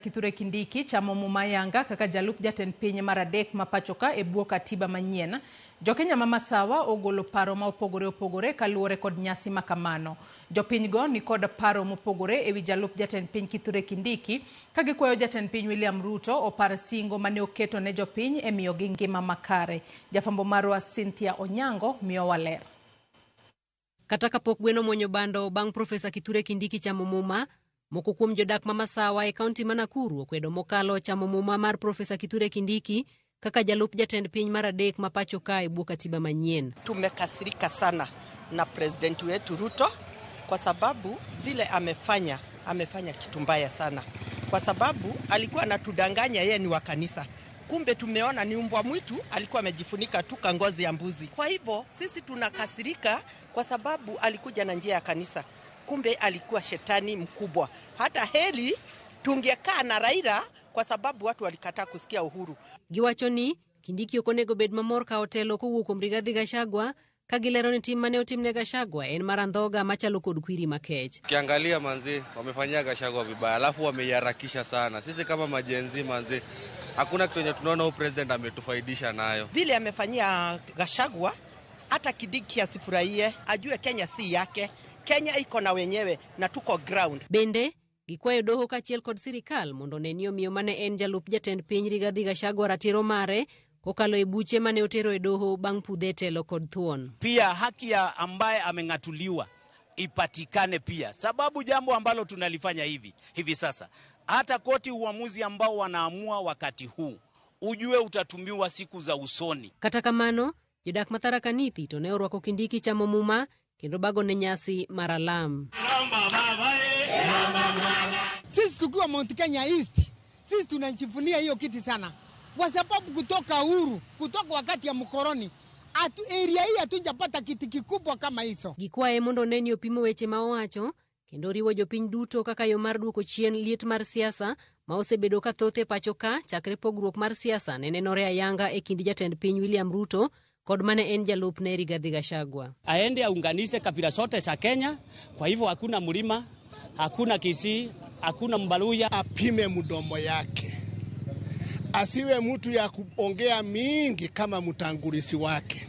Kithure Kindiki chamo muma yanga kaka jalup jatend piny mar adek ma pachoka e bwo katiba manyien. Jokenya ma Masawa ogolo paro ma opogore opogore kaluwore kod nyasi ma kamano. Jopinygo ni kod paro mopogore ewi jalup jatend piny Kithure Kindiki ka gikwayo jatend piny William Ruto opar singo mane oketo ne jopiny e miyogi ngima makare. Jafwambo marwa Cynthia Onyango miyowa ler. Kata kapok gwen omuonyo bando bang' Profesa Kithure Kindiki chamo muma, moko kuom jodak ma Masawa e kaunti ma Nakuru okwedo mokalo chamo muma mar Profesa Kithure Kindiki kaka jalup jatend piny mar adek ma pacho ka e bwo katiba manyien. Tumekasirika sana na president wetu Ruto kwa sababu vile amefanya, amefanya kitu mbaya sana, kwa sababu alikuwa anatudanganya yeye ni wa kanisa, kumbe tumeona ni umbwa mwitu, alikuwa amejifunika tu ngozi ya mbuzi. Kwa hivyo sisi tunakasirika kwa sababu alikuja na njia ya kanisa, kumbe alikuwa shetani mkubwa. Hata heri tungekaa na Raila kwa sababu watu walikataa kusikia uhuru. Giwacho ni Kindiki ok onego bed mamor ka otelo kowuok kuom Rigathi Gachagua ka gilero ni tim mane otimne Gachagua en mar andhoga machalo kod kwiri makech. Ukiangalia manzi, wamefanyia Gachagua vibaya, alafu wameiharakisha sana. Sisi kama ma-Gen Z manzi, hakuna kitu yenye tunaona huyu president ametufaidisha nayo. Vile amefanyia Gachagua, hata Kindiki asifurahie, ajue Kenya si yake. Kenya iko na wenyewe na tuko ground. Bende gikwayo doho kaachiel kod sirikal mondo one ni omiyo mane en jalup jatend piny Rigathi Gachagua ratiro mare kokalo e buche mane otero e doho bang' pudhe e telo kod thuon. Pia haki ya ambaye ameng'atuliwa ipatikane pia, sababu jambo ambalo tunalifanya hivi hivi sasa, hata koti uamuzi ambao wanaamua wakati huu ujue utatumiwa siku za usoni. Kata kamano, jodak ma Tharaka Nithi to ne orwako Kindiki chamo muma kendo bago ne nyasi mar alam. Sisi tukiwa Mount Kenya East, sisi tunajivunia hiyo kiti sana, kwa sababu kutoka uhuru, kutoka wakati ya mkoroni atu, area hii hatujapata kiti kikubwa kama hizo. Gikwaye mondo one ni opimo weche ma owacho kendo riwo jopiny duto kaka yo mar duoko chien liet mar siasa ma osebedo ka thoth e pacho ka chakre pogruok mar siasa ne nenore ayanga e kind jatend piny William Ruto kod mane en jalupne Rigathi Gachagua. Aende aunganishe kabila zote za Kenya. Kwa hivyo hakuna mlima, hakuna Kisii, hakuna Mbaluya. Apime mdomo yake, asiwe mtu ya kuongea mingi kama mtangulizi wake.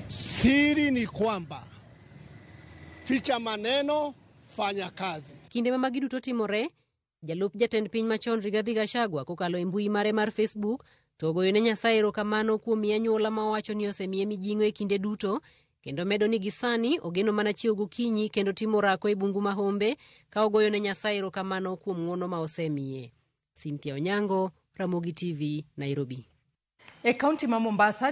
Siri ni kwamba ficha maneno, fanya kazi. Kinde ma magi duto timore, jalup jatend piny machon Rigathi Gachagua kokalo e mbui mare mar Facebook to ogoyo ne Nyasaye erokamano kuom miye anyuola ma owacho ni osemiye mijing'o e kinde duto kendo medo ni gisani ogeno mana chiew gokinyi kendo timo orako e bungu ma Hombe ka ogoyo ne Nyasaye erokamano kuom ng'wono ma osemiye. Cynthia Onyango, Ramogi TV, Nairobi. E kaunti ma Mombasa,